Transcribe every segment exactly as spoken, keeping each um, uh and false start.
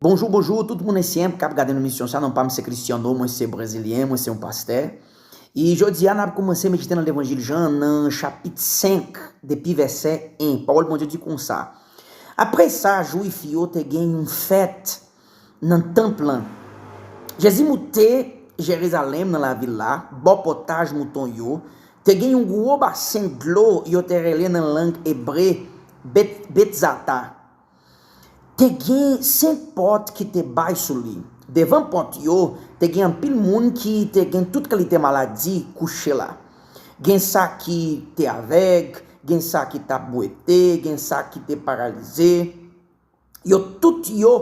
Bonjou, bonjou, tout moun esyen k ap gade nou misyon sa, non pa m se Cristiano, mwen se brezilyen, mwen se yon pastè. E jodi a, n ap kòmanse medite nan levanjil Jan, nan chapit senk, depi vèsè en. Pawòl Bondye di konsa: Apre sa, Jwif yo te gen yon fèt nan tanp lan. Jezi moute Jerizalèm, nan lavil la, bò pòtaj mouton yo, te gen yon gwo basen dlo yo te rele nan lang ebre Bet, Betzata. Te gen senk pòt ki te bay sou li. Devan pòt yo, te gen anpil moun ki te gen tout kalite maladi kouche la. Gen sa ki te avèg, gen sa ki t ap bwete, gen sa ki te paralize. Yo tout yo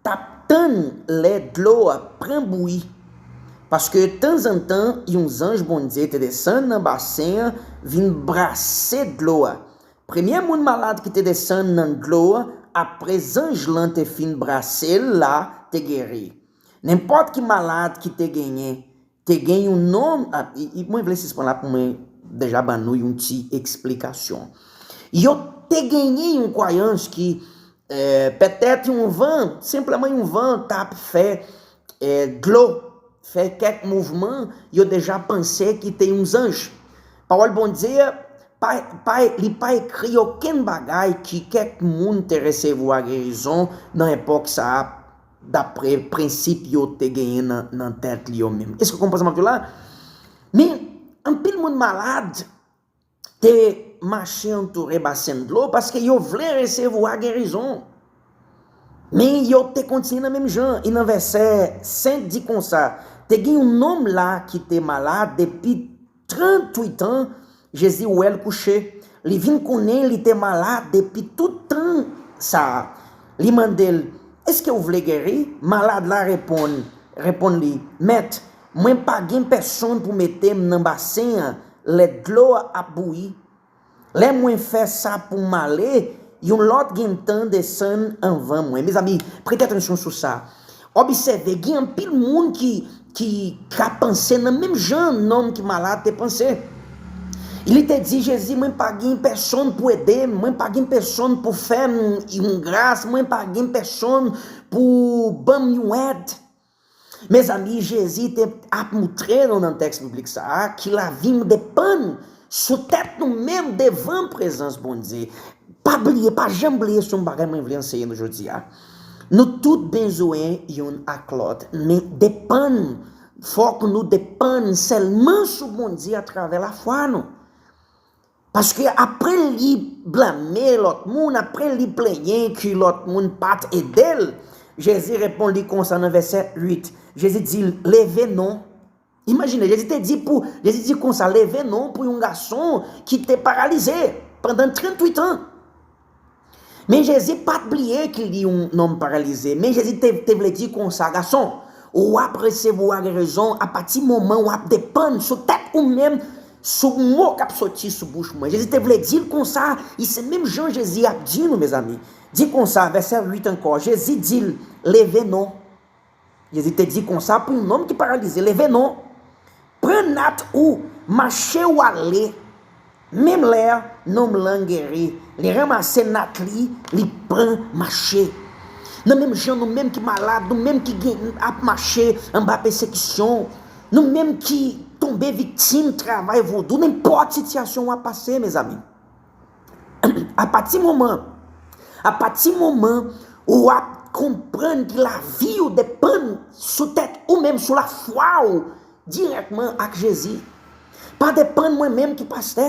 t ap tann lè dlo a pran bouyi. Paske tanzantan, yon zanj Bondye te desann nan basen an vin brase dlo a. Premye moun malad ki te desann nan dlo a, apre zanj lan te fin brase l la, te geri. Nenpòt ki malad ki te genyen, te gen yon nonm, a, i, i, mwen vle sispann la pou mwen deja ban nou yon ti eksplikasyon. Yo te genyen yon kwayans ki, eh, petèt yon van, senpleman yon van t ap fè, eh, dlo, fè kèk mouvman, yo deja panse ki te yon zanj. Pawòl Bondye pa, pa, li pa ekri okenn bagay ki kèk moun te resevwa gerizon nan epòk sa a, dapre prensip yo te genyen nan, nan tèt li yo menm. Èske w konprann sa m ap di w la? Men, anpil moun malad te mache antoure basen dlo paske yo vle resevwa gerizon. Men yo te kontinye nan menm jan. E nan vèsè senk di konsa: Te gen yon nonm la ki te malad depi tranntuit an, Jezi wè l kouche. Li vin konnen li te malad depi tout tan sa a. Li mande l: Èske w vle geri? Malad la reponn, reponn li: Mèt, mwen pa gen pèsonn pou mete m nan basen an lè dlo a ap bouyi. Lè mwen fè sa pou m ale, yon lòt gentan desann anvan mwen. Mezanmi, prete atansyon sou sa. Obsève, gen anpil moun ki, ki ka panse nan menm jan nonm ki malad te panse. Li te di Jezi: Mwen pa gen pèsonn pou ede m, mwen pa gen pèsonn pou fè m yon gras, mwen pa gen pèsonn pou ban m yon èd. Mezanmi, Jezi te ap moutre nou nan tèks biblik sa a ki lavi nou depann sou tèt nou menm devan prezans Bondye. Pa bliye, pa janm bliye, se yon bagay mwen vle anseye nou jodi a. Nou tout bezwen youn ak lòt, men depann, fòk nou depann sèlman sou Bondye atravè lafwa nou. Paske apre li blame lòt moun, apre li plenyen ke lòt moun pa t ede l, Jezi reponn li konsa nan vèsè uit. Jezi di l: Leve non. Imajine, Jezi te di pou, Jezi di konsa: Leve non pou yon gason ki te paralize pandan tranntuit an. Men Jezi pa t bliye ke li yon nonm paralize. Men Jezi te, te vle di konsa: Gason, w ap resevwa gerizon apati moman w ap depann sou tèt ou menm, sou mo k ap soti sou bouch mwen. Jezi te vle di l konsa, e se menm jan Jezi ap di nou, mezanmi. Di konsa, vèsè uit ankò, Jezi di l: Leve non. Jezi te di konsa pou yon nonm ki paralize: Leve non. Pran nat ou, mache w ale. Menm lè nonm lan geri, li ranmase nat li, li pran mache. Nan menm jan, nou menm ki malad, nou menm ki gen, ap mache anba pèsekisyon, nou menm ki tonbe viktim travay vodou, nenpòt sitiyasyon w ap pase, mezanmi. Apati moman, apati moman ou ap konprann ke lavi w depann sou tèt ou menm, sou lafwa w dirèkman ak Jezi. Pa depann mwen menm ki pastè,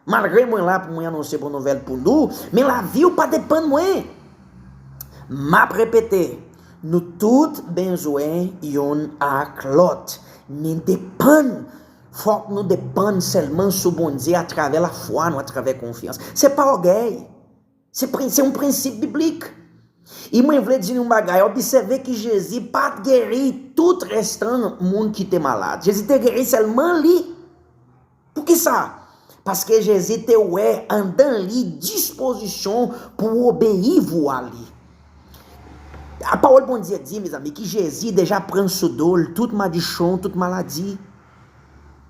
malgre mwen la pou mwen anonse bon nouvèl pou nou, men lavi w pa depann mwen. M ap repete, nou tout bezwen youn ak lòt, men depann, fòk nou depann sèlman sou Bondye atravè lafwa nou, atravè konfyans. Se pa ògèy. Se pren-, se yon prensip biblik. E mwen vle di nou yon bagay, obsève ke Jezi pa t geri tout restan moun ki te malad. Jezi te geri sèlman li. Poukisa? Paske Jezi te wè anndan li dispozisyon pou obeyi vwa li. A, pawòl Bondye di, mezanmi, ke Jezi deja pran sou do l tout madichon, tout maladi.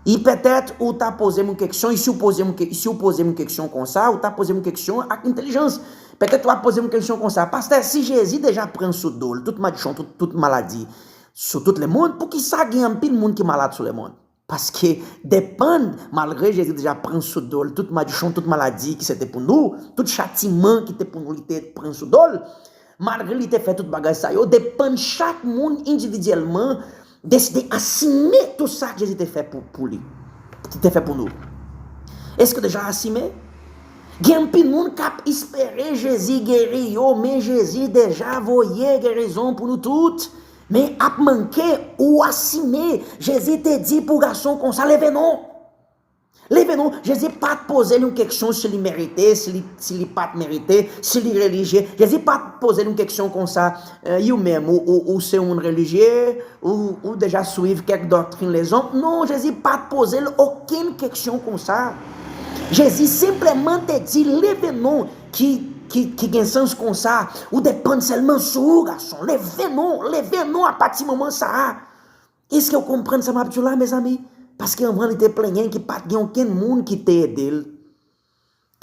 E petèt ou ta poze m yon keksyon, e si w poze m ke-, si w poze m yon keksyon konsa, ou ta poze m yon keksyon ak entèlijans. Petèt w ap poze m kesyon konsa, pastè, si Jezi deja pran sou do l tout madichon, tout, tout maladi sou tout lemonn, poukisa gen anpil moun ki malad sou lemonn? Paske depann, malgre Jezi deja pran sou do l tout madichon, tout maladi ki se te pou nou, tout chatiman ki te pou nou, li te pran sou do l, malgre li te fè tout bagay sa yo, depann chak moun endividyèlman deside asime tout sa Jezi te fè pou, pou li, ki te fè pou nou. Èske deja asime? Gen anpil moun k ap espere Jezi geri yo, men Jezi deja voye gerizon pou nou tout. Men ap manke ou asime. Jezi te di pou gason konsa, leve non. Leve non. Jezi pa t poze l yon keksyon si li merite, si li, si li pa t merite, si li relijye. Jezi pa t poze l yon keksyon konsa, eh, you menm, ou, ou, ou se yon moun relijye, ou, ou deja swiv kèk doktrin lezòm. Non, Jezi pa t poze l okenn keksyon konsa. Jezi senpleman te di, leve non, ki, ki, ki gen sans konsa, ou depann sèlman sou ou, gason. Leve non, leve non apati moman sa a. Èske w konprann sa m ap di w la, mezanmi? Paske anvan li te plenyen ki pa t gen okenn moun ki te ede l.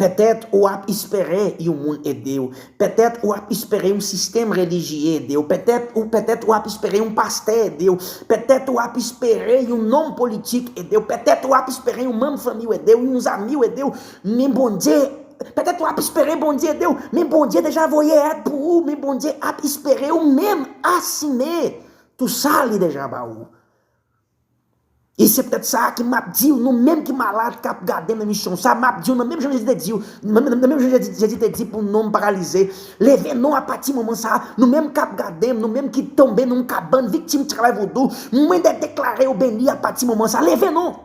Petèt ou ap espere yon moun ede w. Petèt ou ap espere yon sistèm relijye ede w. Petèt ou, petèt ou ap espere yon pastè ede w. Petèt ou ap espere yon nonm politik ede w. Petèt ou ap espere yon manm fanmi w ede w, yon zanmi w ede w. Men Bondye, petèt ou ap espere Bondye ede w. Men Bondye deja voye èd pou ou. Men Bondye ap espere ou menm asime tou sa li deja ba ou. E se petèt sa ki m ap di w, nou menm ki malad k ap gade m emisyon sa, m ap di w nan menm jan Jezi te di w, nan menm, nan menm jan Jezi, Jezi te di pou nonm paralize, leve non apati moman sa, nou menm k ap gade m, nou menm ki tonbe nan yon kabann, viktim travay vodou, mwen de deklare w beni apati moman sa, leve non.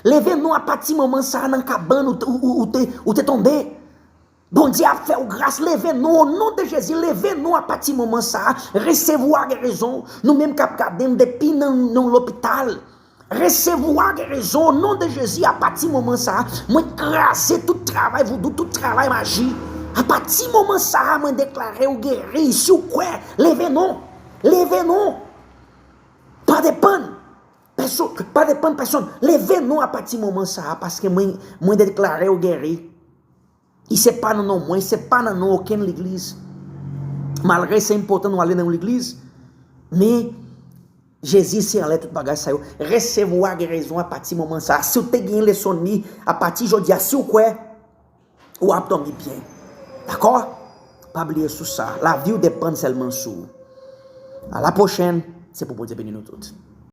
Leve non apati moman sa nan kabann ou, ou, ou, ou te, ou te tonbe. Bondye ap fè w gras, leve non, o non de Jezi, leve non apati moman sa a, resevwa gerizon, nou menm k ap gade m depi nan, nan lopital, resevwa gerizon, o non de Jezi, apati moman sa a, mwen kraze tout travay voudou, tout travay maji, apati moman sa a, mwen deklare w geri, si w kwè, leve non, leve non, pa depann, pèsonn, pa depann pèsonn, leve non apati moman sa a, paske mwen, mwen deklare w geri. E se pa nan non mwen, se pa nan non okenn legliz. Malgre se enpòtan nou ale nan yon legliz, men Jezi se anlè tout bagay sa yo. Resevwa gerizon apati moman sa a. Si w te gen lensomni, apati jodi a, si w kwè, w ap dòmi byen. Dakò? Pa bliye sou sa. Lavi w depann sèlman sou ou. A la pwochèn, se pou Bondye beni nou tout.